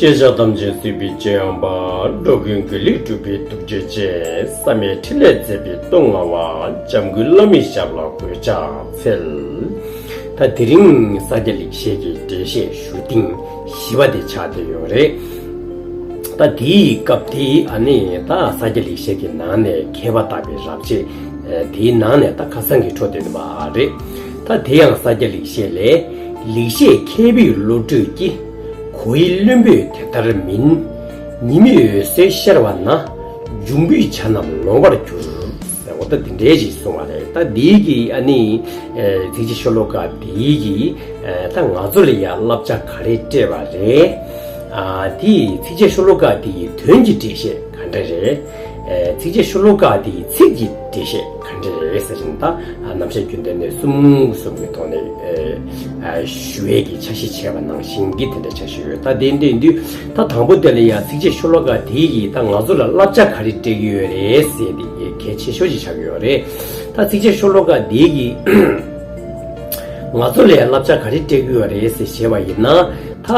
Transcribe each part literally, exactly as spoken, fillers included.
ཤེས་བྱ་ཐམས་ཅད་སྲིད་པའི་ལྗོན་པ། འགྲོ་ཀུན་དགེ་ལེགས་སྒྲུབ་པའི་ཐུགས་རྗེ་ཅན། བསམ་ཡས་འཕྲིན་ལས་མཛད་པའི་སྟོད་མངའ་བ། འཇམ་མགོན་བླ་མའི་ཞབས་ལ་གུས་ཕྱག་འཚལ། ད་དེ་རིང་ས་སྐྱ་ལེགས་བཤད་ཀྱི་འགྲེལ་བཤད་ཞུ་ཐེངས་བཞི་པ་དེ་ཆགས་བསྡད་ཡོད་རེད། ད་དེའི་སྐབས་དེ་ཨ་ནི་ད་ས་སྐྱ་ལེགས་བཤད་ཀྱི་ནང་ནས་མཁས་པ་བརྟག་པའི་རབ་བྱེད། ཨ་དེའི་ནང་ནས་ད་ཁ་སང་གི་འཕྲོ་དེ་ནི་མ་རེད། ད་དེ་ཡང་ས་སྐྱ་ལེགས་བཤད་ལས། ལེགས་བཤད་མཁས་པའི་བློ་གྲོས་ཀྱིས། གོ་ཡི་བླུན་པོས་དེ་ལྟར་མིན། ཉི་མའི་འོད་ཟེར་ཤར་བ་ན། འབྱུང་པོའི་བྱ་རྣམས་ལོང་བར་འགྱུར། ཟེར་བ་ད་འདི་འདྲའི་ཞིག་གསུངས་པ་རེད། ད་འདིའི་གི་ཨ་ནི་ཨེ་ཚིགས་བཅད་ཤོ་ལོ་ཀ་འདིའི་གི་ཨེ་ད་ང་ཚོ་ལ་ཡང་བསླབ་བྱ་ག་རེ་སྤྲད་པ་རེད། ཨ་དེ་ཚིགས་བཅད་ཤོ་ལོ་ཀ་འདིའི་དོན་གྱི་འགྲེལ་བཤད་ག་འདྲ་རེད། ཨེ་ཚིགས་བཅད་ཤོ་ལོ་ཀ་འདིའི་ཚིག་གི་འགྲེལ་བཤད་ག་འདྲ་རེད་ཟེར་བཞིན་ད་ཨ་རྣམ་བཤད་རྒྱུན་ལྡན་ནས་གསུམ་གསུམ་གྱི་ཐོག་ནས་ཨེ་ཨ་ཞུ་ཡས་ཀྱི་འཆར་གཞི་བྱས་པ་ནང་བཞིན་གྱི་དེ་འདྲ་འཆར་གཞི་ཡོད། ད་དེ་འདྲ་ཡིན་དུས་ད་དང་པོ་དེ་ལ་ཡང་ཚིགས་བཅད་ཤོ་ལོ་ཀ་དེ་ཡིས་ད་ང་ཚོ་ལ་བསླབ་བྱ་ག་རེ་སྤྲད་ཀྱི་ཡོད་རེད་ཟེར་དེ་གལ་ཆེ་ཤོས་ཅིག་ཆགས་ཀྱི་ཡོད་རེད། ད་ཚིགས་བཅད་ཤོ་ལོ་ཀ་དེ་ཡིས་ང་ཚོ་ལ་བསླབ་བྱ་ག་རེ་སྤྲད་ཀྱི་ཡོད་རེད་ཟེར་བཤད་པ་ཡིན་ན། ད་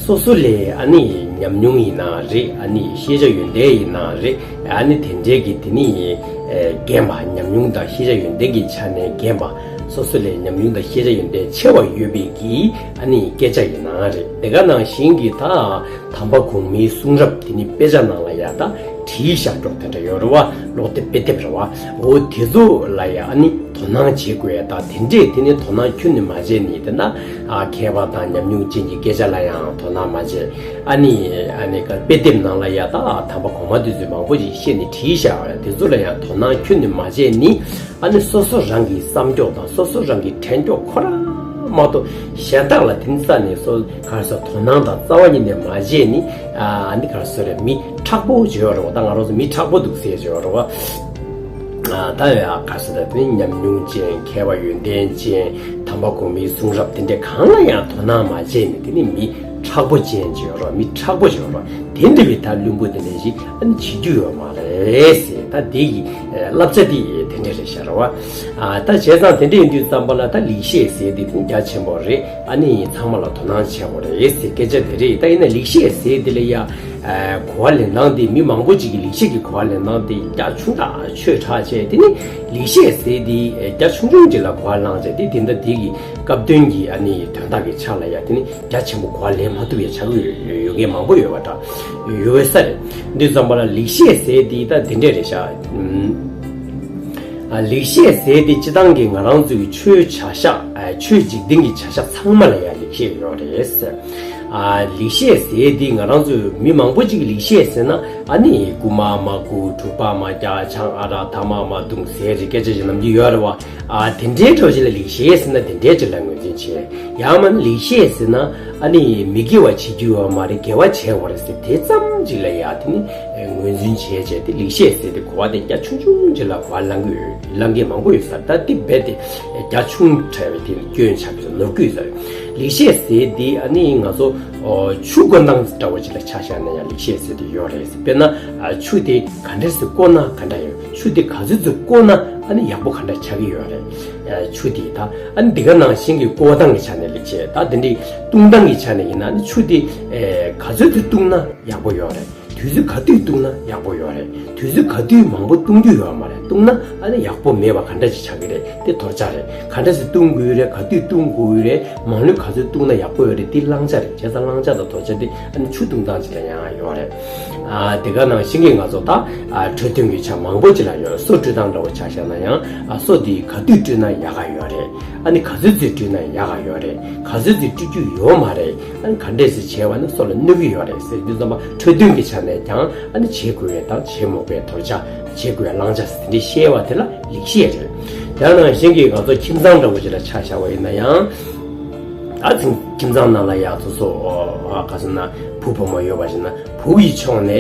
སོ་སོ་ལས་ཨ་ནི་ཉམས་མྱོང་ཡིན་ན་རེད། ཨ་ནི་ཤེས་བྱ་ཡོན་ཏན་ཡིན་ན་རེད། ཨ་ནི་དེ་འདྲའི་གི་དེ་ནི་ཨེ་རྒན་པ། ཉམས་མྱོང་དང་ཤེས་བྱ་ཡོན་ཏན་གྱི་ཆ་ནས་རྒན་པ། སོ་སོ་ལས་ཉམས་མྱོང་དང་ཤེས་བྱ་ཡོན་ཏན་ཆེ་བ་ཡོད་པའི་གི་ཨ་ནི་སྐད་ཆ་ཡིན་ན་རེད། དེ་ག་ནང་བཞིན་གྱི་ད་དམ་པ་གོང་མའི་གསུང་རབ་དེ་ནི་དཔེ་ཆ་ནང་ལ་ཡ་ད་བྲིས་བཞག་འགྲོ་དེ་འདྲ་ཡོད་རེད་བ། ཀློག་དེབ་དཔེ་དེབ་རེད་བ། འོ་དེ་ཚོ་ལ་ཡ་ཨ་ནི་དོ་སྣང་བྱེད་དགོས་ཡ། ད་དེ་འདྲས་དེ་ནི་དོ་སྣང་ཁྱོན་ནས་མ་བྱས་ནས་དེ་ན་ཨ་མཁས་པ་དང་ཉམས་མྱོང་ཅན་གྱི་སྐད་ཆ་ལ་ཡང་དོ་སྣང་མ་བྱས། ཨ་ནི་ཨ་ནི་ག་དཔེ་དེབ་ནང་ལ་ཡ་ད་དམ་པ་གོང་མ་དེ་ཚོས་མང་པོ་ཞིག་བཤད་ནས་བྲིས་བཞག་ཡ། དེ་ཚོ་ལ་ཡང་དོ་སྣང་ཁྱོན་ནས་མ་བྱས་ནས། ཨ་ནི་སོ་སོ་རང་གི་བསམ་སྐྱོ་དང་སོ་སོ་རང་གི་དྲན་སྐྱོ་ཁོ་རང་མ་གཏོགས་གཞན་དག་ལ་དེ་ནི་རྩ་ནས་སོ་ག་རེ་ཟེར་དོ་སྣང་དང་རྩ་བ་ཉིད་ནས་མ་བྱས་ནི། ཨ་ནི་ག་རེ་ཟེར་རེད། མི་མཁྲེགས་པོ་བྱེད་ཡོད་རེད་བ། ད་ང་རང་ཚོ་མི་མཁྲེགས་པོ་འདུག་ཟེར་བྱེད་ཡོད་རེད་བ། ཨ་ད་ཡ་ག་རེ་ཟེར་ད་དེ་ནི་ཉམས་མྱོང་ཅན། མཁས་པ་ཡོན་ཏན་ཅན། དམ་པ་གོང་མའི་གསུང་རབ་དེ་འདྲ་གང་ལ་ཡང་དོ་སྣང་མ་བྱས་ནི་དེ་ནི་མི་མཁྲེགས་པོ་ཅན་བྱེད་ཡོད་རེད་བ། མི་མཁྲེགས་པོ་བྱེད་ཡོད་རེད་བ། དེ་འདྲ་བའི་ད་བླུན་པོ་དེ་འདྲ་ཞིག་ཨ་ནི་བྱེད་རྒྱུ་ཡོད་མ་རེད་ཟེར། ད་དེ་ཡི་བསླབ་བྱ་དེ་དེ་འདྲ་རེད་ཤག་རེད་བ། ཨ་ད་བྱས་ཙང་དེ་འདྲ་ཡིན་དུས་ཙམ་པ་ལ་ད་ལེགས་བཤད་ཟེར་དེ་རྒྱ་ཆེན་པོ་རེད། ཨ་ནི་ཚང་མ་ལ་དོ་སྣང་བྱེད་དགོས་རེད་ཟེར་སྐད་ཆ་དེ་རེད། ད་ཡིན་ན་ལེགས་བཤད་ཟེར་དེ་ལ་ཡ་གོ་བ་ལེན་སྟངས་དེ་མི་མང་པོ་ཅིག་གིས་ལེགས་བཤད་ཀྱི་གོ་བ་ལེན་སྟངས་དེ་རྒྱ་ཆུང་དྲགས་ཆུང་དྲགས་བྱས། དེ་ནི་ལེགས་བཤད་ཟེར་དེ་རྒྱ་ཆུང་ཆུང་ཅིག་ལ་གོ་བ་བླངས་བྱས། དེ་དེ་འདྲ་དེ་གི་སྐབས་དོན་གྱི་ཨ་ནི་དོན་དག་གི་ཆ་ལ་ཡ་དེ་ནི་རྒྱ་ཆེན་པོ་གོ་བ་ལེན་མ་ཐུབ་པའི་ཆགས་ཀྱི་ཡོད་མཁན་མང་པོ་ཡོད་པ་འདྲ་ཡོད་ས་རེད། འདི་ཙམ་པ་ལ་ལེགས་བཤད་ཟེར་དེ་ད་དེ་འདྲས་རེད་ཤག་ཨ་ལེགས་བཤད་ཟེར་དེ་སྤྱི་བཏང་གི་ང་རང་ཚོའི་ཆོས་བྱ་གཞག་ཨ་ཆོས་འཇིག་རྟེན་གྱི་བྱ་གཞག་ཚང་མ་ལ་ཡང་ལེགས་བཤད་ཡོད་རེད་ཟེར། ཨ་ལེགས་བཤད་ཟེར་དེ་ང་རང་ཚོའི་མི་མང་པོ་ཅིག་ལེགས་བཤད་ཟེར་ན་ཨ་ནི་རྐུན་མ་མ་རྐུ། འབྲོག་པ་མ་རྒྱག་ཆང་ཨ་རག་ཐ་མག་མ་འཐུང་ཟེར་རེད། སྐད་ཆ་ཞིག་ནམ་རྒྱུན་ཡོད་རེད་བ། ཨ་དེ་འདྲའི་འདྲ་བོ་ཞིག་ལ་ལེགས་བཤད་ཟེར་ན་དེ་འདྲའི་ཅིག་ལ་ངོས་འཛིན་བྱེད། ཡང་མིན་ལེགས་བཤད་ཟེར་ན་ཨ་ནི་མི་དགེ་བ་བྱེད་རྒྱུ་ཡོད་མ་རེད། དགེ་བ་བྱེད་དགོས་རེད་ཟེར་དེ་ཙམ་ཅིག་ལ་ཡ་དེ་ནི་ངོས་འཛིན་བྱས་བྱས་དེ་ལེགས་བཤད་ཟེར་དེ་གོ་བ་དེ་རྒྱ་ཆུང་ཆུང་ཅིག་ལ་གོ་བ་བླང་གི་ཡོད། བླང་མཁན་མང་པོ་ཡོད་ས་རེད། ད་དེ་རྦད་དེ་རྒྱ་ཆུང་དྲགས་པའི་དེ་སྐྱོན་ཆགས་ཀྱི་ནོར་སྐྱོན་ས་རེད། ལེགས་བཤད་ཟེར་དེ་ཨ་ནི་ང་ཚོ་ཆུ་བསྐོལ་སྟངས་འདྲ་བོ་ཅིག་ལ་ཆ་བཞག་ན་ཡང་ལེགས་བཤད་ཟེར་དེ་ཡོད་རེད་ཟེར། དཔེར་ན་ཆུ་དེ་ག་འདྲས་སེ་བསྐོལ་ན་ག་འདྲ་ཡོད། ཆུ་དེ་ག་ཚོད་ཚོད་བསྐོལ་ན་ཨ་ནི་ཡག་པོ་ག་འདྲ་ཆགས་ཀྱི་ཡོད་རེད། ཆུ་དེ་ད་ཨ་ནི་འདི་ག་ནང་བཞིན་གྱི་བསྐོལ་སྟངས་ཀྱི་ཆ་ནས་ལེགས་བཤད། ད་དེ་འདྲའི་བཏུང་སྟངས་ཀྱི་ཆ་ནས་ཡིན་ན་ཨ་ནི་ཆུ་དེ་ག་ཚོད་ཚོད་བཏུང་ན་ཡག་པོ་ཡོད་རེད། དུས་ཚོད་ག་དུས་བཏུང་ན་ཡག་པོ་ཡོད་རེད། དུས་ཚོད་ག་དུས་མང་པོ་བཏུང་རྒྱུ་ཡོད་མ་རེད། བཏུང་ན་ཨ་ནི་ཡག་པོ་མེད་པ་ག་འདྲ་ཞིག་ཆགས་ཀྱི་རེད། དེ་དོར་བྱ་རེད། ག་འདྲ་ཞིག་བཏུང་དགོས་རེད། ག་དུས་བཏུང་དགོས་རེད། མང་ལོས་ག་ཚོད་བཏུང་ན་ཡག་པོ་ཡོད་རེད། དེ་བླང་བྱ་རེད། བྱས་ཙང་བླང་བྱ་དང་དོར་བྱ་དེ་ཨ་ནི་ཆུ་བཏུང་སྟངས་ཅིག་ལ་ཡང་ཡོད་རེད། ཨ་དེ་ག་ནང་བཞིན་གྱི་ང་ཚོ་ད་ཨ་འཕྲོད་བསྟེན་གྱི་ཆ་མང་པོ་ཅིག་ལ་ཡོད། སོ་བཀྲུ་སྟངས་འདྲ་བོ་ཆ་བཞག་ན་ཡང་ཨ་སོ་དེ་ག་དུས་བཀྲུས་ན་ཡག་ག་ཡོད་རེད། ཨ་ནི་ག་ཚོད་ཚོད་བཀྲུས་ན་ཡག་ག་ཡོད་རེད། ག་ཚོད་ཚོད་བཀྲུ་རྒྱུ་ཡོད་མ་རེད། ཨ་ནི་ག་འདྲས་སེ་བྱས་པ་ན་སོ་ལ་གནོད་ཀྱི་ཡོད་རེད་ཟེར་དུས་ཙམ་པ་འཕྲོད་བསྟེན་གྱི་ཆ་ནས་ཀྱང་ཨ་ནི་བྱེད་དགོས་པའི་དང་བྱེད་མ་དགོས་པའི་དོར་བྱ། བྱེད་དགོས་པའི་བླང་བྱ་ཟེར་དེ་འདྲས་བཤད་པ་དེ་ལ་ལེགས་བཤད་རེད། དེ་ནང་བཞིན་གྱི་ང་ཚོ་ཁྱིམ་ཚང་འདྲ་བོ་ཅིག་ལ་ཆ་བཞག་པ་ཡིན་ན་ཡང་། ཨ་ཚིག་ཁྱིམ་ཚང་ནང་ལ་ཡ་སོ་སོ་ཨ་ག་ཟེར་ན་བུ་བུ་མོ་ཡོད་པ་ཞིག་ན་བུ་ཡི་ཕྱོགས་ནས་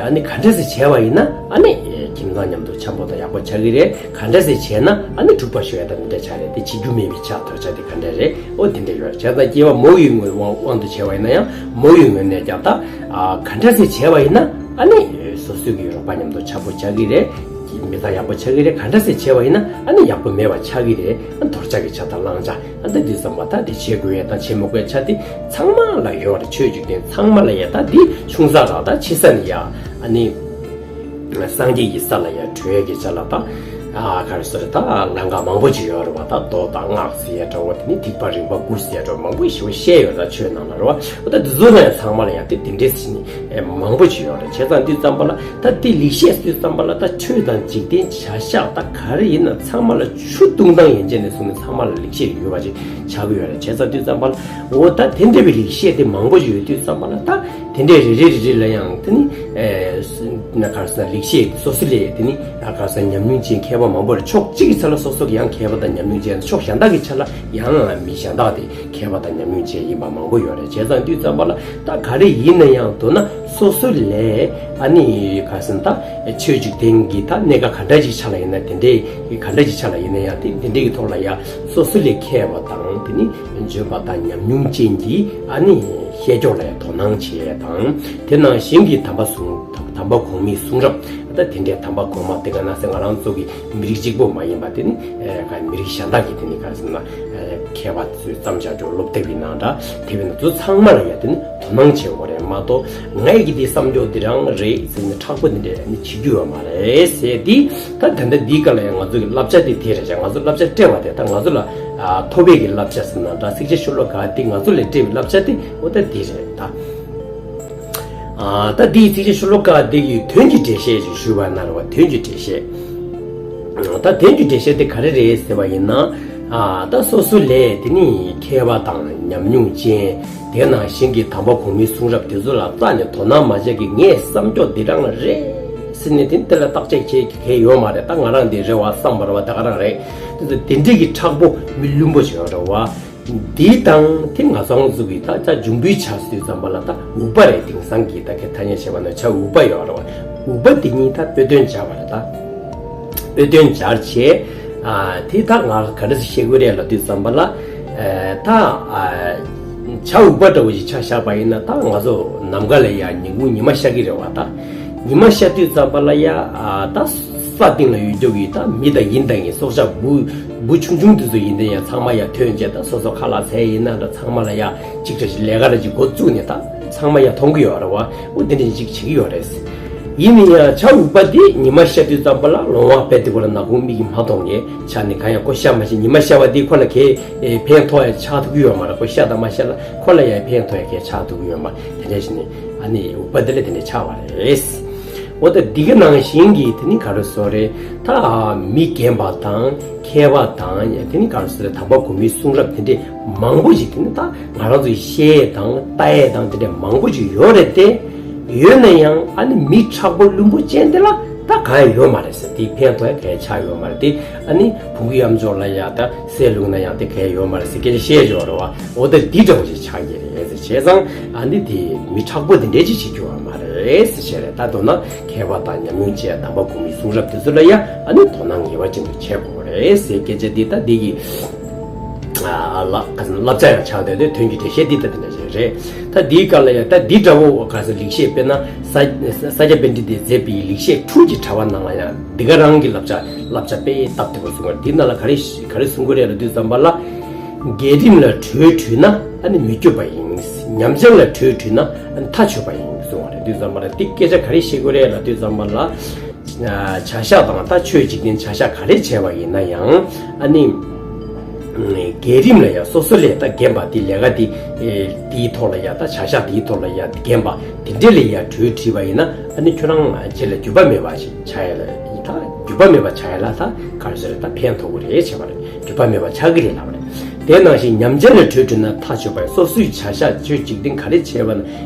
ཨ་ནི་ག་འདྲས་སེ་བྱས་པ་ཡིན་ན་ཨ་ནི་ཁྱིམ་ཚང་མཉམ་དུ་འཆམ་པོ་དང་ཡག་པོ་ཆགས་ཀྱི་རེད། ག་འདྲས་སེ་བྱས་ན་ཨ་ནི་འཁྲུག་པ་ཤོར་ཡ་དང་འདི་འདྲ་ཆགས་རེད། དེ་བྱེད་རྒྱུ་མེད་པའི་ཆ་དོར་བྱ་དེ་ག་འདྲས་རེད། ཨོ་དེ་འདྲ་ཡོད། བྱས་ཙང་སྐྱེ་བ་མོ་ཡི་ངོས་དབང་དབང་དུ་བྱས་པ་ཡིན་ན་ཡང་མོ་ཡི་ངོས་ནས་ཀྱང་ད་ཨ་ག་འདྲས་སེ་བྱས་པ་ཡིན་ན་ཨ་ནི་སོ་སོའི་གི་རོགས་པ་མཉམ་དུ་འཆམ་པོ་ཆགས་ཀྱི་རེད། དེ་ད་ཡག་པོ་ཆགས་ཀྱི་རེད། ག་འདྲ་སེ་བྱས་པ་ཡིན་ན་ཨ་ནི་ཡག་པོ་མེད་པ་ཆགས་ཀྱི་རེད། ཨ་དོར་བྱ་གི་ཆ་དང་བླང་བྱ། ཨ་ད་དུས་ཙམ་པ་ད་དེ་བྱེད་དགོས་ཡ་དང་བྱེད་མི་དགོས་ཡ་ཆ་དེ་ཚང་མ་ལ་ཡོད་རེད། ཆོས་འཇིག་རྟེན་ཚང་མ་ལ་ཡ་ད་དེ་ཆུང་ས་ར་ད་ཆེ་ས་ནས་ཡ་ཨ་ནི། སངས་རྒྱས་ཀྱི་ས་ལ་ཡང་བགྲོད་ཀྱི་ཆ་ལ་ད། ཨ་ག་རེ་ཟེར་ད་ལམ་ཁ་མང་པོ་ཅིག་ཡོད་རེད་བ། ད་མདོ་དང་སྔགས་ཟེར་ཡ་འདྲ་བོ། དེ་ནི་ཐེག་པ་རིམ་པ་དགུ་ཟེར་ཡ་འདྲ་བོ་མང་པོ་ཞིག་བཤད་ཡོད་ད་ཆོས་ནང་ལ་རེད་བ། འོ་ད་འདི་ཚོ་ལ་ཡང་ཚང་མ་ལ་ཡང་དེ་དེ་འདྲས་ཟེར་ནི་མང་པོ་ཅིག་ཡོད་རེད། བྱས་ཙང་དུས་ཙམ་པ་ལ་ད་དེ་ལེགས་བཤད་དུས་ཙམ་པ་ལ་ད་ཆོས་དང་འཇིག་རྟེན་བྱ་གཞག་ད་ག་རེ་ཡིན་ན་ཚང་མ་ལ་ཆུ་བཏུང་སྟངས་ཡན་ཆད་ནས་བཟུང་ནས་ཚང་མ་ལ་ལེགས་བཤད་ཡོད་པ་ཅིག་ཆགས་ཀྱི་ཡོད་རེད། བྱས་ཙང་དུས་ཙམ་པ་ལ་འོ་ད་དེ་འདྲ་བའི་ལེགས་བཤད་དེ་མང་པོ་ཅིག་ཡོད་དུས་ཙམ་པ་ལ་ད། དེ་འདྲའི་རེ་རེ་རེ་རེ་ལ་ཡང་དེ་ནི་ཨེ་ན་ག་རེ་ཟེར་ན་ལེགས་བཤད་སོ་སོ་ལས་དེ་ནི་ཨ་ག་རེ་ཟེར་ན་ཉམས་མྱོང་ཅན་མཁས་པ་མང་པོ་རེད། ཕྱོགས་གཅིག་གི་ཆ་ལ་སོ་སོ་གི་ཡང་མཁས་པ་དང་ཉམས་མྱོང་ཅན། ཕྱོགས་གཞན་དག་གི་ཆ་ལ་ཡང་མི་གཞན་དག་དེ་མཁས་པ་དང་ཉམས་མྱོང་ཅན་ཡིན་པ་མང་པོ་ཡོད་རེད། བྱས་ཙང་དུས་ཙམ་པ་ལ་ད་ག་རེ་ཡིན་ན་ཡང་མདོར་ན་སོ་སོ་ལས་ཨ་ནི་ག་རེ་ཟེར་ན་ད་ཆོས་འཇིག་རྟེན་གྱི་ད་གནས་སྐབས་ག་འདྲ་ཅིག་ཆ་ལ་ཡིན་ན། དེ་འདྲའི་ག་འདྲ་ཅིག་ཆ་ལ་ཡིན་ན་ཡང་དེ་དེ་འདྲའི་གི་ཐོག་ལ་ཡང་སོ་སོ་ལས་མཁས་པ་དང་དེ་ནི། འཇོན་པ་དང་ཉམས་མྱོང་ཅན་གྱིས་ཨ་ནི་བཤད་ཕྱོགས་ལ་ཡང་དོ་སྣང་བྱེད་དང་། དེ་ནང་བཞིན་གྱི་དམ་པ་གསུང་དམ་པ་གོང་མའི་གསུང་རབ། ད་དེ་འདྲའི་དམ་པ་གོང་མ་དེ་ག་ན་ཟེར་ང་རང་ཚོ་གི་མི་རིགས་གཅིག་པོ་མ་ཡིན་པ་དེ་ནི་ཨེ་ག་མི་རིགས་གཞན་དག་གི་དེ་ནི་ག་ཟེར་ན་ཨེ་མཁས་པ་ཚོས་བརྩམས་བཞག་ཆོག་སློབ་དེབ་ཡིན་ནའང་འདྲ། དེ་བས་ན་ཚོ་ཚང་མ་ལ་ཡང་དེ་ནི་དོ་སྣང་བྱེད་དགོས་རེད་མ་གཏོགས་ངའི་གི་དེ་བསམ་ཕྱོགས་འདི་རང་རེད་ཟེར་ནས་མཁྲེགས་པོ་དེ་འདྲ་ནི་བྱེད་རྒྱུ་ཡོད་མ་རེད་ཟེར་དེ། ད་ད་ལྟ་འདིའི་སྐབས་ལ་ཡང་ང་ཚོ་གི་བསླབ་བྱ་དེ་དེ་རེད་བྱ། ང་ཚོ་བསླབ་བྱ་སྤྲད་པ་དེ་ད་ང་ཚོ་ལ་ཨ་ཐོབ་པའི་གི་བསླབ་བྱ་ཟེར་ན་འདྲ། ཚིགས་བཅད་ཤོ་ལོ་ཀ་འདི་ང་ཚོ་ལ་སྤྲད་པའི་བསླབ་བྱ་དེ་འོ་ད་འདི་རེད་ད། ཨ་ད་འདིའི་ཚིགས་བཅད་ཤོ་ལོ་ཀ་འདི་གི་དོན་གྱི་འགྲེལ་བཤད་ཅིག་ཞུས་པ་ན་རེད་བ། དོན་གྱི་འགྲེལ་བཤད། ད་དོན་གྱི་འགྲེལ་བཤད་དེ་ག་རེ་རེད་ཟེར་བ་ཡིན་ན། ཨ་ད་སོ་སོ་ལས་དེ་ནི་མཁས་པ་དང་ཉམས་མྱོང་ཅན། དེ་ནང་བཞིན་གྱི་དམ་པ་གོང་མའི་གསུང་རབ་དེ་ཚོ་ལ་རྩ་ནས་དོ་སྣང་མ་བྱས་ཀྱི་ངས་བསམ་ཕྱོགས་འདི་རང་རེད་ཟེར་ནས་དེ་དེ་ལ་བརྟག་དཔྱད་བྱེད་མཁན་ཡོད་མ་རེད། ད་ང་རང་འདི་རེད་བ་བསམ་པ་རེད་བ། ད་ག་རང་རེད། དེ་ཚོ་དེ་འདྲས་ཀྱི་མཁྲེགས་པོ་མི་བླུན་པོ་ཞིག་ཡོད་རེད་བ། འདི་དང་དེ་ང་ཚོ་ཚོ་གི་ད་ཆ་འབྱུང་པོའི་ཆ་ཟེར་དུས་ཙམ་པ་ལ་ད་འུག་པ་རེད། དེང་སང་གི་ད་གི་ཐ་སྙད་བྱས་པ་ན་ཆ་འུག་པ་ཡོད་རེད་བ། འུག་པ་དེ་གཉིས་ད་དཔེ་དོན་སྦྱར་བ་རེད་ད། དཔེ་དོན་སྦྱར་བྱས། ཨ་དེ་ད་ང་ག་འདྲ་སེ་བཤད་དགོས་རེད་ལབ་དུས་ཙམ་པ་ལ་ཨ་ད་ཨ་བྱ་འུག་པ་འདྲ་བོ་ཞིག་ཆ་བཞག་པ་ཡིན་ན་ད་ང་ཚོ་ནམ་མཁའ་ལ་ཡ་ཉིན་གུང་ཉི་མ་ཤར་གི་རེད་བ། ད་ཉི་མ་ཤར་དུས་ཙམ་པ་ལ་ཡ་ཨ་ད་ས་སྟེང་ལ་ཡོད་རྒྱུ་གི་ད་མི་དང་ཡིན་དང་ཡིན་སྲོག་ཆགས་འབུ་འབུ་ཆུང་ཆུང་དེ་ཚོ་ཡིན་དེ་ཡ་ཚང་མ་ཡ་ཐོན་བྱས་ད་སོ་སོ་ཁ་ལག་ཟས་ཡིན་ན་འདྲ་ཚང་མ་ལ་ཡ་གཅིག་འདྲ་ཞིག་ལས་ཀ་འདྲ་ཅིག་འགོ་བཙུགས་ནས་ད་ཚང་མ་ཡ་མཐོང་གི་ཡོད་རེད་བ། འོ་དེ་འདྲ་ཅིག་བྱེད་ཀྱི་ཡོད་རེད། ཡིན་ན་ཡང་བྱ་འུག་པ་དེ་ཉི་མ་ཤར་དུས་ཙམ་པ་ལ་ལོང་བ་རྦད་དེ་ཁོ་ལ་ནག་ཁུང་མིག་གིས་མ་མཐོང་ངེས་ཆ་ནས་གང་ཡང་ཁོ་ཤར་མ་ཤར་ཉི་མ་ཤར་བ་དེ་ཁོ་ལ་གས་ཨེ་ཕན་ཐོགས་ཡ་ཆགས་ཐུབ་ཀྱི་ཡོད་མ་རེད། ཁོ་ཤར་དང་མ་ཤར་ལ་ཁོ་ལ་ཡང་ཕན་ཐོགས་ཡ་གས་ཆགས་ཐུབ་ཀྱི་ཡོད་མ་རེད། དེ་འདྲ་ཞིག་ནས་ཨ་ནི་འུག་པ་དེ་ལ་དེ་འདྲ་ཆགས་པ་རེད། འོ་ད་འདི་ག་ནང་བཞིན་གྱི་དེ་ནི་ག་རེ་ཟེར་རེད། ད་མི་རྒན་པ་དང་མཁས་པ་དང་ཡ་དེ་ནི་ག་རེ་ཟེར་རེད། དམ་པ་གོང་མའི་གསུང་རབ་དེ་འདྲས་མང་པོ་ཞིག་དེ་ནི་ད་ང་རང་ཚོས་བཤད་ཡས་དང་ལྟ་ཡས་དང་དེ་འདྲས་མང་པོ་ཞིག་ཡོད་རེད་དེ། ཡོད་ན་ཡང་ཨ་ནི་མི་མཁྲེགས་པོ་བླུན་པོ་ཅན་དེ་ལ་ད་གང་ཡང་ཡོད་མ་རེད་ཟེར། དེ་ཕན་ཐོགས་ཡ་གང་ཡང་ཆགས་ཡོད་མ་རེད་དེ། ཨ་ནི་བོང་གུ་གཡམ་ཅོག་ལ་ཡ་ད་ཟས་བླུགས་ན་ཡང་དེ་གང་ཡང་ཡོད་མ་རེད་ཟེར་སྐད་ཆ་བཤད་ཡོད་རེད་བ། འོ་ད་འདི་འདྲ་བོ་ཞིག་ཆགས་ཀྱི་རེད་ཟེར། བྱས་ཙང་ཨ་ནི་དེ་མི་མཁྲེགས་པོ་དེ་འདྲས་ཅིག་བྱེད་རྒྱུ་ཡོད་མ་རེད་ཟེར་བཤད་རེད། ད་མདོར་ན་མཁས་པ་དང་ཉམས་མྱོང་ཅན་དམ་པ་གོང་མའི་གསུང་རབ་དེ་ཚོ་ལ་ཡ་ཨ་ནི་དོ་སྣང་ངེས་པར་ཅན་དུ་བྱེད་དགོས་རེད་ཟེར་སྐད་ཆ་འདི་ད་འདི་གི་ཨ་ལ་བསླབ་བྱ་ཡང་ཆགས་བསྡད་དེ་དོན་གྱི་འགྲེལ་བཤད་འདི་ད་དེ་འདྲ་ཞིག་རེད། ད་འདིའི་སྐབས་ལ་ཡང་ད་འདི་འདྲ་བོ་ག་ས་ལེགས་བཤད་དཔེར་ན་ས་ས་སྐྱ་པཎྜི་ཏས་མཛད་པའི་ལེགས་བཤད་དྲུག་གི་དྲ་བ་ནང་ལ་ཡང་འདི་ག་རང་གི་བསླབ་བྱ་བསླབ་བྱ་དཔེ་སྟབས་བདེ་པོ་གསུང་བ་འདི་ནང་ལ་ག་རེ་ག་རེ་གསུང་གི་རེད་ལབ་དུས་ཙམ་པ་ལ། རྒན་རིམ་ལ་གྲོས་དྲིས་ན་ཨ་ནི་མི་སྐྱོབ་པ་ཡིན། ཉམས་ཆག་ལ་གྲོས་དྲིས་ན་ཨ་ནི་མཐའ་ཆོད་པ་ཡིན་གསུང་བ་རེད། དུས་ཙམ་པ་ལ་འདི་སྐད་ཆ་ག་རེ་བཤད་གི་རེད་ལབ་དུས་ཙམ་པ་ལ། བྱ་གཞག་དང་ད་ཆོས་འཇིག་རྟེན་བྱ་གཞག་ག་རེ་བྱས་པ་ཡིན་ན་ཡང་ཨ་ནི། རྒན་རིམ་ལ་ཡང་སོ་སོ་ལས་ད་རྒན་པ་དེ་ལས་ཀ་དེ་དེའི་ཐོག་ལ་ཡང་ད་བྱ་གཞག་དེའི་ཐོག་ལ་ཡང་རྒན་པ་དེ་འདྲས་ལ་ཡང་གྲོས་དྲིས་པ་ཡིན་ན་ཨ་ནི་ཁྱོད་རང་རྗེས་ལ་འགྱོད་པ་མེད་པ་ཞིག་བྱ་ཡ་ལ་ད་འགྱོད་པ་མེད་པ་བྱ་ཡ་ལ་ད་ག་རེ་ཟེར་ད་ཕན་ཐོགས་གི་རེད་བྱས་པ་རེད། འགྱོད་པ་མེད་པ་ཆགས་ཀྱི་རེད་ལབ་པ་རེད། དེ་ནང་བཞིན་ཉམས་ཆག་ལ་གྲོས་དྲིས་ན་མཐའ་ཆོད་པ་ཡིན། སོ་སོའི་བྱ་གཞག་ཆོས་འཇིག་རྟེན་ག་རེ་བྱས་པ་ན་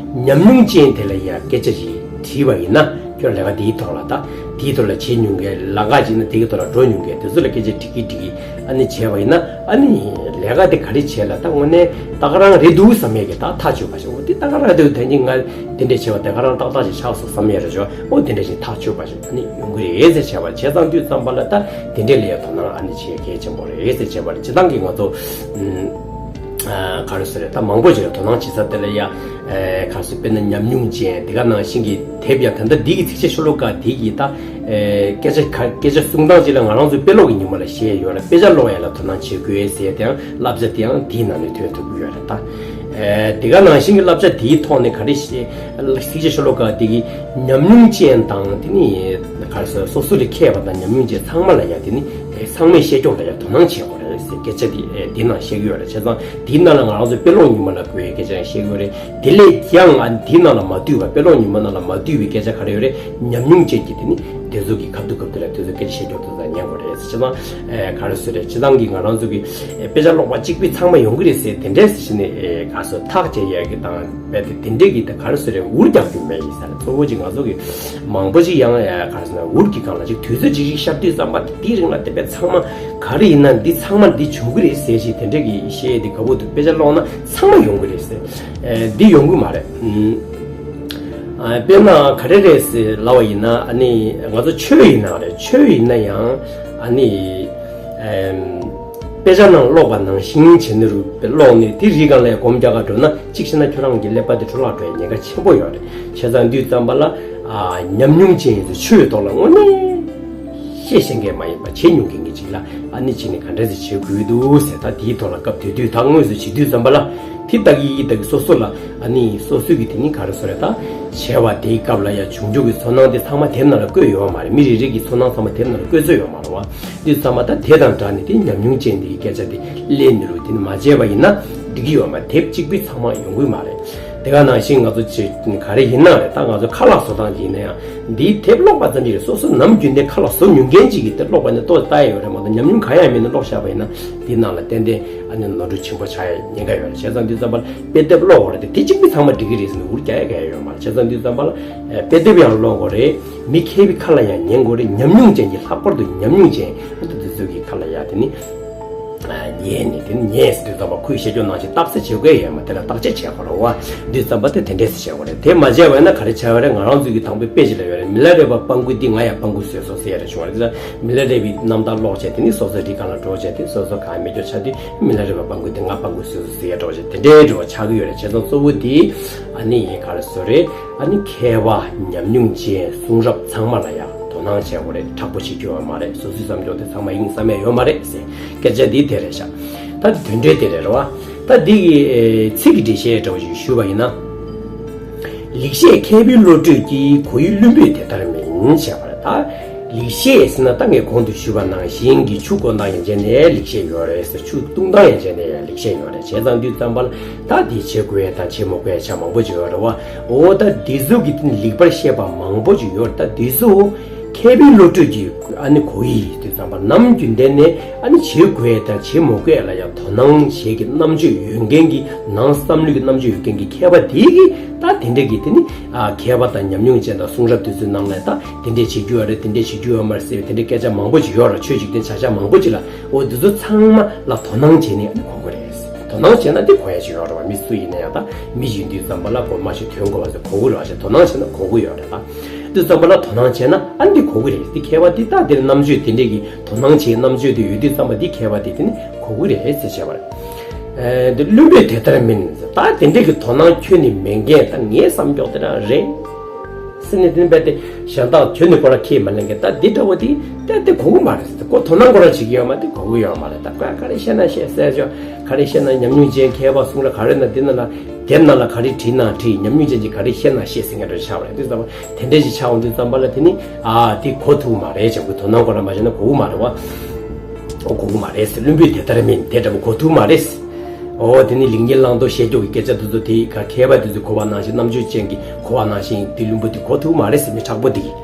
ཉམས་མྱོང་ཅན་དེ་ལ་ཡང་སྐད་ཆ་ཞིག་དྲིས་པ་ཡིན་ན། ཁྱོད་ལས་ཀ་དེའི་ཐོག་ལ་ད་དེའི་ཐོག་ལ་བྱེད་མྱོང་མཁན་ལམ་ཁ་ཅིག་ན་དེའི་ཐོག་ལ་འགྲོ་མྱོང་མཁན་དེ་ཚོ་ལ་སྐད་ཆ་དྲི་གི་དྲི་གི་ཨ་ནི་བྱས་པ་ཡིན་ན་ཨ་ནི་ལས་ཀ་དེ་ག་རེ་བྱས་ལ་ད་དངོས་གནས་ད་ག་རང་རེད་འདུག་བསམ་ཡས་ཀྱི་ད་ཐག་ཆོད་པ་ཞིག་འོ་དེ་ད་ག་རང་རེད་འདུག་ད་ནི་ང་དེ་འདྲས་བྱས་པ་དེ་ག་རང་ཏག་ཏག་ཞིག་ཆགས་སོང་བསམ་ཡས་རེད་ཆོག་འོ་དེ་འདྲས་ཞིག་ཐག་ཆོད་པ་ཞིག་ཨ་ནི་ཡོང་གི་རེད་ཟེར་བྱས་པ་བྱས་ཙང་དུས་ཙམ་པ་ལ་ད་དེ་འདྲས་ལས་དོ་སྣང་ཨ་ནི་བྱེད་གལ་ཆེན་པོ་རེད་ཟེར་བྱས་པ་རེད། སྤྱིར་བཏང་གི་ང་ཚོ་ཨ་ག་རེ་ཟེར་རེད་ད་མང་པོ་ཞིག་ལ་དོ་སྣང་བྱེད་ས་དེ་ལ་ཡ་ཨ་ག་རེ་ཟེར་དཔེར་ན་ཉམས་མྱོང་ཅན་དེ་ག་ནང་བཞིན་གྱི་དེབ་ཡ་ད་ལྟ་འདི་གི་ཚིགས་བཅད་ཤོ་ལོ་ཀ་དེ་གི་ད་ ཨེ་སྐད་ཆ་ག་སྐད་ཆ་གསུང་སྟངས་ཅིག་ལ་ང་རང་ཚོའི་དཔེ་ཀློག་གི་ཉིན་མོ་ལ་བཤད་ཡོད་ལ། དཔེ་ཆ་ཀློག་ཡ་ལ་དོ་སྣང་བྱེད་དགོས་ཟེར་དེའང་བསླབ་བྱ་དེའང་དེའི་ནང་ནས་ཐོན་ཐུབ་ཀྱི་ཡོད་རེད་ད། ཨེ་དེ་ག་ནང་བཞིན་གྱི་བསླབ་བྱ་དེའི་ཐོག་ནས་ག་རེ་བཤད། ཚིགས་བཅད་ཤོ་ལོ་ཀ་དེ་གི་ཉམས་མྱོང་ཅན་དང་དེ་ནི་ག་རེ་ཟེར། སོ་སོ་ལས་མཁས་པ་དང་ཉམས་མྱོང་ཅན་ཚང་མ་ལ་ཡང་དེ་ནི་ཨེ་ཚང་མས་བཤད་ཀྱོག་ལ་ཡང་དོ་སྣང་བྱེད་དགོས་རེད་ཟེར་སྐད་ཆ་དེ་ཨེ་དེ་ནང་བཤད་ཀྱི་ཡོད་རེད། བྱས་ཙང་དེའི་ནང་ལ་ང་རང་ཚོའི་དཔེ་ཀློག་ཉིན་མོ་ལ་དགོས་ཡའི་སྐད་ཆ་ཡང་བཤད་ཀྱི་ཡོད་རེད། དེ་ལས་ཀྱང་ཨ་འདི་ནང་ལ་མ་འདུས་པ། དཔེ་ཀློག་ཉིན་མོ་ནང་ལ་མ་འདུས་པའི་སྐད་ཆ་ག་རེ་ཡོད་རེད། ཉམས་མྱོང་ཅན་གྱི་དེ་ནི་དེ་ཚོ་གི་ཁ་ཐུག་ཁ་ཐུག་ལ་དེ་ཚོ་སྐད་ཆ་བཤད་ཀྱོག་དེ་ཚོ་ཉན་དགོས་རེད། སྤྱིར་བཏང་ཨེ་ག་རེ་ཟེར་རེད། སྤྱིར་བཏང་གི་ང་རང་ཚོ་གི་ཨེ་དཔེ་ཆ་ཀློག་པ་གཅིག་པུས་ཚང་མ་ཡོང་གི་རེད་ཟེར་དེ་འདྲས་ཟེར་ཞིག་ནས་ཨེ་ག་སོ་ཐག་བཅད་ཡ་གི་དང་རྦད་དེ་དེ་འདྲས་ཀྱི་ད་ག་རེ་ཟེར་རེད། འུར་རྒྱག་རྒྱུ་མེད་ཡིན་ས་རེད། གཙོ་བོ་གཅིག་ང་ཚོ་གི་མང་པོ་ཅིག་ཡང་ཨེ་ག་རེ་ཟེར་ན་འུར་གྱི་སྒང་ལ་ཅིག་དུས་ཚོད་ཅིག་ཅིག་ཤར་དུས་ཙམ་པ་དེའི་རིང་ལ་དེ་དཔེ་ཚང་མ་ག་རེ་ཡིན་ན་འདི་ཚང་མ་འདི་བྱུང་གི་རེད་ཟེར་ཞིག་དེ་འདྲས་ཀྱི་བཤད་དེ་ག་བོ་འདུག་དཔེ་ཆ་ཀློག་ན་ཚང་མ་ཡོང་གི་རེད་ཟེར། ཨེ་འདི་ཡོང་གི་མ་རེད། ཨ་དཔེར་ན་ག་རེ་རེད་ཟེར་ལབ་པ་ཡིན་ན། ཨ་ནི་ང་ཚོ་ཆོས་ཡིན་ན་རེད། ཆོས་ཡིན་ན་ཡང་ཨ་ནི་ཨེམ་དཔེ་ཆ་ནང་ཀློག་པ་ནང་བཞིན་བྱས་ནས་རུ་ཀློག་ནས་དེ་རིགས་སྒང་ལ་སྒོམ་རྒྱག་ག་འགྲོ་ན། གཅིག་བྱས་ན་ཁྱོད་རང་གི་ཀླད་པ་དེ་འཕྲོ་བརླག་འགྲོ་ཡའི་ཉེན་ཁ་ཆེན་པོ་ཡོད་རེད། བྱས་ཙང་དུས་ཙམ་པ་ལ་ཨ་ཉམས་མྱོང་ཅན་ཡིན་ཚེ་ཆོས་ཐོག་ལ་དངོས་གནས་བཤད་ཤེས་མཁན་མ་ཡིན་པ་བྱེད་མྱོང་མཁན་གྱི་ཅིག་ལ་ཨ་ནི་བྱས་ནས་ག་འདྲ་ཞིག་བྱེད་དགོས་འདུག་ཟེར། ད་དེའི་ཐོག་ལ་སྐབས་དེ་དུས་ད་དངོས་སུ་བྱེད་དུས་ཙམ་པ་ལ། དེ་ལྟ་གི་ཡི་ལྟ་གི་སོ་སོ་ལ་ཨ་ནི་སོ་སོ་གི་དེ་ནི་ག་རེ་ཟེར་རེད། ད་བྱས་པ་དེའི་སྐབས་ལ་ཡ་བྱུང་རྒྱུ་གི་ཚོར་སྣང་དེ་ཚང་མ་དེབ་ནང་ལ་བཀོད་ཡོད་མ་རེད། མི་རེ་རེ་གི་ཚོར་སྣང་ཚང་མ་དེབ་ནང་ལ་བཀོད་ཚོད་ཡོད་མ་རེད་བ། དེ་ཚང་མ་ད་དེ་དང་སྦྲགས་ནས་དེ་ཉམས་མྱོང་ཅན་དེ་གི་སྐད་ཆ་དེ་ལེན་ནི་རུ་དེ་ནི་མ་བྱས་པ་ཡིན་ན་འགྲིག་གི་ཡོད་མ་རེད། དེབ་གཅིག་པུས་ཚང་མ་ཡོང་གི་མ་རེད། དེ་ག་ནང་བཞིན་ང་ཚོ་ཅིག་ག་རེ་ཡིན་ན་རེད། ད་ང་ཚོ་ཁ་ལག་བཟོ་སྟངས་ཅིག་ཡིན་ན་ཡང་འདིའི་དེབ་ཀློག་པ་ཙམ་ཞིག་རེད། སོ་སོ་ནམ་རྒྱུན་དེ་ཁ་ལག་བཟོ་མྱོང་མཁན་ཅིག་གིས་དེ་ཀློག་པ་ནི་ཏོག་ཙམ་ལྟ་ཡ་ཡོད་རེད་མ་གཏོགས། ཉམས་མྱོང་གང་ཡང་མེད་ན་ཀློག་བཞག་པ་ཡིན་ན་དེའི་ནང་ལ་ཏན་ཏན་ཨ་ནི་ནོར་འཁྲུལ་ཆེན་པོ་ཆགས་ཡ་ཉེན་ཁ་ཡོད་རེད། བྱས་ཙང་དུས་ཙམ་པ་ལ་དཔེ་དེབ་ཀློག་དགོས་རེད་དེ། དེ་གཅིག་པུས་ཚང་མ་འགྲིག་གི་རེད་ཟེར་ནས་འུར་རྒྱག་ཡ་གང་ཡང་ཡོད་མ་རེད། བྱས་ཙང་དུས་ཙམ་པ་ལ་ཨེ་དཔེ་དེབ་ཡང་ཀློག་དགོས་རེད། མི་མཁས་པའི་ཁ་ལ་ཡང་ཉན་དགོས་རེད། ཉམས་མྱོང་ཅན་གྱི་ལྷག་པར་དུ་ཉམས་མྱོང་ཅན་ཨ་ནི་དེ་ཚོ་གི་ཁ་ལ་ཡ་དེ་ནི་ཉན་ནས་དེ་ནི་ཉན་ཟེར་དུས་ཙམ་པ་ཁོས་བཤད་རྒྱུ་ནང་བཞིན་རྟགས་གསལ་བྱེད་དགོས་ཡོད་མ། དེ་ལ་བརྟག་དཔྱད་བྱེད་དགོས་རེད་བ། དུས་ཙམ་པ་དེ་དེ་འདྲས་སེ་བྱེད་དགོས་རེད། དེ་མ་བྱས་པ་ཡིན་ན་ག་རེ་བྱ་བ་རེད། ང་རང་ཚོའི་གི་དང་པོའི་དཔེ་ཅིག་ལ་ཡོད་རེད། མི་ལ་རས་པ་སྤང་ཁུ་འདི་ང་ཡང་སྤང་ཁུ་བཟོས་སོང་ཟེར་ཡ་རེ་བྱུང་བ་རེད། དེ་ལ་མི་ལ་རས་པའི་རྣམ་ཐར་ཀློག་བྱས་དེ་ནི་སོ་སོ་རི་སྒང་ལ་འགྲོ་བྱས་དེ་སོ་སོ་གང་མེད་རྒྱུ་ཆགས་དུས་མི་ལ་རས་པ་སྤང་ཁུ་འདི་ང་སྤང་ཁུ་བཟོས་སོང་ཟེར་ཡ་འགྲོ་བྱས་དེ་འདྲའི་འགྲོ་བ་ཆགས་ཀྱི་ཡོད་རེད། བྱས་ཙང་གཙོ་བོ་དེ་ཨ་ནི་ག་རེ་བཟོ་རེད། ཨ་ནི་མཁས་པ་ཉམས་མྱོང་ཅན་གསུང་རབ་ཚང་མ་ལ་ཡང་དོ་སྣང་བྱེད་དགོས་རེད། མཁྲེགས་པོ་བྱེད་རྒྱུ་ཡོད་མ་རེད། སོ་སོའི་བསམ་སྦྱོར་དེ་ཚང་མ་ཡིན་བསམ་ཡས་ཡོད་མ་རེད་ཟེར་སྐད་ཆ་འདི་དེ་རེད་ཤག་ད་དེ་དོན་འགྲེལ་དེ་རེད་རེད་བ། ད་འདི་གི་ཚིག་གི་འགྲེལ་བཤད་འདྲ་བོ་ཞིག་ཞུས་པ་ཡིན་ན། ལེགས་བཤད་མཁས་པའི་བློ་གྲོས་ཀྱིས། གོ་ཡི་བླུན་པོས་དེ་ལྟར་མིན་ཞེས་པ་རེད། ད་ལེགས་བཤད་ཟེར་ན་ད་ངས་གོང་དུ་ཞུས་པ་ནང་བཞིན་གྱི་ཆུ་བསྐོལ་སྟངས་ཡན་ཆད་ནས་ལེགས་བཤད་ཡོད་རེད་ཟེར། ཆུ་བཏུང་སྟངས་ཡན་ཆད་ནས་ལེགས་བཤད་ཡོད་རེད། བྱས་ཙང་དུས་ཙམ་པ་ལ་ད་འདི་བྱེད་དགོས་ཡ་དང་བྱེད་མ་དགོས་ཡ་ཆ་མང་པོ་ཅིག་ཡོད་རེད་བ། འོ་ད་འདི་ཚོ་གི་སྟེང་ལེགས་པར་བཤད་པ་མང་པོ་ཅིག་ཡོད་རེད། ད་འདི་ཚོ་མཁས་པའི་བློ་གྲོས་ཀྱིས་ཨ་ནི་གོ་ཡི་དུས་ཙམ་པ་ནམ་རྒྱུན་ལྡན་ནས་ཨ་ནི་བྱེད་དགོས་ཡ་དང་བྱེད་མ་དགོས་ཡ་ལ་ཡང་དོ་སྣང་བྱེད་ཀྱི་རྣམ་དཔྱོད་ཡོད་མཁན་གྱི་ནང་བསམ་བློའི་རྣམ་དཔྱོད་ཡོད་མཁན་གྱི་མཁས་པ་དེ་གིས་ད་དེ་འདྲས་ཀྱི་དེ་ནི་ཨ་མཁས་པ་དང་ཉམས་མྱོང་ཅན་དང་གསུང་རབ་དེ་ཚོའི་ནང་ལ་ད་དེ་འདྲས་བྱེད་རྒྱུ་ཡོད་རེད། དེ་འདྲས་བྱེད་རྒྱུ་ཡོད་མ་རེད་ཟེར་བའི་དེ་འདྲས་སྐད་ཆ་མང་པོ་ཅིག་ཡོད་རེད། ཆོས་ཅིག་དེ་བྱ་བྱ་མང་པོ་ཅིག་ལ། འོ་འདི་ཚོ་ཚང་མ་ལ་དོ་སྣང་བྱས་ནས་ཨ་ནི་གོ་དགོས་རེད། དོ་སྣང་བྱས་ན་འདི་གོ་ཡ་ཞིག་ཡོད་རེད་བ། མི་སུ་ཡིན་ན་ཡང་ད་མི་ཡིན་དུས་ཙམ་པ་ལ་གོ་མ་ཞིག་དོན་གོ་བ་ཟེར་གོ་དགོས་རེད་བ་ཞེས་དོ་སྣང་བྱས་ན་གོ་དགོས་ཡོད་རེད་ད། དུས་ཙམ་པ་ལ་དོ་སྣང་བྱས་ན་ཨ་འདི་གོ་གི་རེད། འདི་མཁས་པ་འདི་ད་འདིར་རྣམ་དཔྱོད་དེ་འདྲས་ཀྱི་དོ་སྣང་བྱེད་རྣམ་དཔྱོད་དེ་ཡོད་དུས་ཙམ་པ་འདི་མཁས་པ་དེ་དེ་ནི་གོ་གི་རེད་ཟེར་བྱས་པ་རེད། ཨེ་འདི་བླུན་པོས་དེ་ལྟར་མིན། ད་དེ་འདྲས་ཀྱི་དོ་སྣང་ཁྱོན་ནས་མེད་མཁན་ད་ངའི་བསམ་སྐྱོག་དེ་རང་རེད་ཟེར་ནས་དེ་ནི་རྦད་དེ་གཞན་དག་ཁྱོན་ནས་ཁོ་རང་ཁས་མ་ལེན་མཁན་ད་འདི་འདྲ་བོ་དེ་ད་དེ་གོ་གི་མ་རེད་ཟེར། ཁོ་དོ་སྣང་ཁོ་རང་བྱེད་ཀྱི་ཡོད་མ་དེ་གོ་གི་ཡོད་མ་རེད། ད་ཁོས་ག་རེ་བཤད་ན་བཤད་ཟེར་ཆོག་ག་རེ་བཤད་ན་ཉམས་མྱོང་ཅན་མཁས་པ་གསུང་རབ་ག་རེ་ན་འདི་ན་ལ་དེབ་ནང་ལ་ག་རེ་བྲིས་ན་བྲིས། ཉམས་མྱོང་ཅན་གྱིས་ག་རེ་བཤད་ན་བཤད་ཟེར་མཁན་འདྲ་ཆགས་པ་རེད། དེ་ཙམ་པ་དེ་འདྲས་ཞིག་ཆགས་འོང་དུས་ཙམ་པ་ལ་དེ་ནི་ཨ་དེ་གོ་ཐུབ་མ་རེད་ཅེས། ཁོས་དོ་སྣང་ཁོ་རང་མ་བྱས་ན་གོ་གི་མ་རེད་བ། ཨོ་གོ་གི་མ་རེད་ཟེར། བླུན་པོས་དེ་ལྟར་མིན། དེ་འདྲ་པོ་གོ་ཐུབ་མ་རེད་ཟེར། ཨོ་དེ་ནི་ལེགས་ཉེས་བླང་དོར་བཤད་ཀྱོག་གི་སྐད་ཆ་དེ་ཚོ་དེ་ག་མཁས་པ་དེ་ཚོས་གོ་བ་ནང་བཞིན་རྣམ་དཔྱོད་ཅན་གྱིས་གོ་བ་ནང་བཞིན་དེ་བླུན་པོ་དེ་གོ་ཐུབ་མ་རེད་ཟེར། མི་དྲག་པོ་དེ་གིས།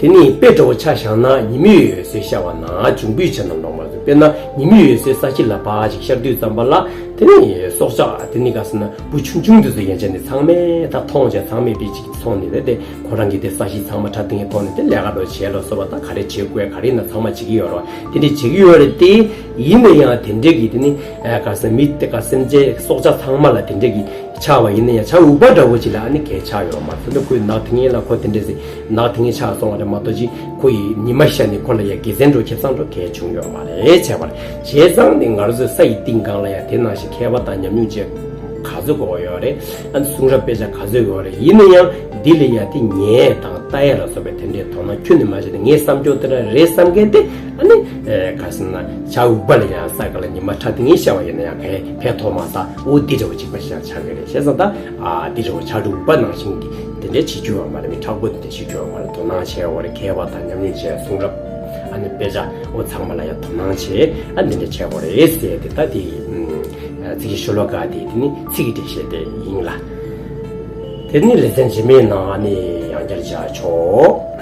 དེ་ནི་དཔེ་འདྲ་བོ་ཆ་བཞག་ན་ཉི་མའི་འོད་ཟེར་ཤར་བ་ན་འབྱུང་པོའི་བྱ་རྣམས་ལོག་མ་ཚུགས། དཔེར་ན་ཉི་མའི་འོད་ཟེར་ས་གཞི་ལ་ཕར་ཅིག་ཤར་དུས་ཙམ་པ་ལ་དེ་ནི་སྲོག་ཆགས་དེ་ནི་ག་ཟེར་ན་འབུ་ཆུང་ཆུང་དེ་ཚོ་ཡན་ཆད་ནི་ཚང་མས་ད་མཐོང་བྱས་ཚང་མས་དཔེ་ཅིག་མཐོང་ནས་ལས་དེ་ཁོ་རང་གིས་དེ་ས་གཞི་ཚང་མ་ཁྲ་ཐིང་ངེ་མཐོང་ནས་དེ་ལས་ཀ་འགྲོ་བྱས་ལ་སོགས་པ་ད་ག་རེ་བྱེད་དགོས་ག་རེ་ན་ཚང་མ་བྱེད་ཀྱི་ཡོད་རེད་བ། དེ་འདྲས་བྱེད་ཀྱི་ཡོད་རེད་དེ། ཡིན་ན་ཡང་དེ་འདྲས་ཀྱི་དེ་ནི་ག་ཟེར་མི་དེ་ག་སེམས་ཅན་སྲོག་ཆགས་ཚང་མ་ལ་དེ་འདྲས་ཀྱི་ཆགས་པ་ཡིན་ན་ཡང་བྱ་འུག་པ་འདྲ་བོ་ཅིག་ལ་ཨ་ནི་གས་ཆགས་ཡོད་མ་རེད། དེ་ཁོའི་ནག་ཐིང་ངེ་ལ་ཁོ་དེ་འདྲས་ཟེར་ནག་ཐིང་ངེ་ཆགས་སོང་བ་རེད་མ་གཏོགས་ཅིག་ཁོ་ཡི་ཉི་མ་ཤར་ནས་ཁོ་ལ་ཡ་དགེ་མཚན་འགྲོ་ཁེ་བཟང་འགྲོ་གས་བྱུང་ཡོད་མ་རེད་བྱས་པར། བྱས་ཙང་ནི་ང་རང་ཚོའི་ས་ཡི་གཏིང་སྒང་ལ་ཡ་དེ་ནང་བཞིན་མཁས་པ་དང་ཉམས་མྱོང་ཅན་ ག་ཚོད་དགོས་ཡོད་རེད། ཨ་ནི་གསུང་རབ་དཔེ་ཆ་ག་ཚོད་ཡོད་རེད། ཡིན་ན་ཡང་འདི་ལ་ཡ་དེ་ཉན་དང་ལྟ་ཡ་ལ་སོགས་པའི་དེ་འདྲའི་དོ་སྣང་ཁྱོན་ནས་མ་བྱས་ཏེ། ངའི་བསམ་སྦྱོར་དེ་འདྲ་རེད་བསམ་མཁན་དེ། ཨ་ནི་ཨེ་ག་ཟེར་ན་བྱ་འུག་པ་ལ་ཡང་ས་ག་ལ་ཉི་མ་ཁྲ་ཐིང་ངེ་ཤར་བ་ཡིན་ན་ཡང་གས་ཕན་ཐོགས་མ་ས། འོ་འདི་འདྲ་བོ་གཅིག་པ་ཞིག་ཡང་ཆགས་ཀྱི་རེད། བྱས་ཙང་ད་ཨ་འདི་འདྲ་བོ་བྱ་འུག་པ་ནང་བཞིན་གྱི་དེ་འདྲའི་བྱེད་རྒྱུ་ཡོད་མ་རེད། མི་མཁྲེགས་པོ་དེ་འདྲ་བྱེད་རྒྱུ་ཡོད་མ་རེད། དོ་སྣང་བྱས་པ་རེད། མཁས་པ་དང་ཉམས་མྱོང་ཅན། གསུང་རབ། ཨ་ནི་དཔེ་ཆ་འོ་ཚང་མ་ལ་ཡང་དོ་སྣང་བྱས། ཨ་འདི་འདྲ་བྱས་པ་རེད་ཟེར་ཏེ། ད་དེ་ཨ་ཚིག་གི་ཤོ་ལོ་ཀ་དེ་དེ་ནི་ཚིག་གི་འགྲེལ་བཤད་དེ་ཡིན་ལ། དེ་ནི་ལེ་ཚན་རྗེས་མའི་ནང་ཨ་ནི་ཡང་བསྐྱར་བྱ་ཆོག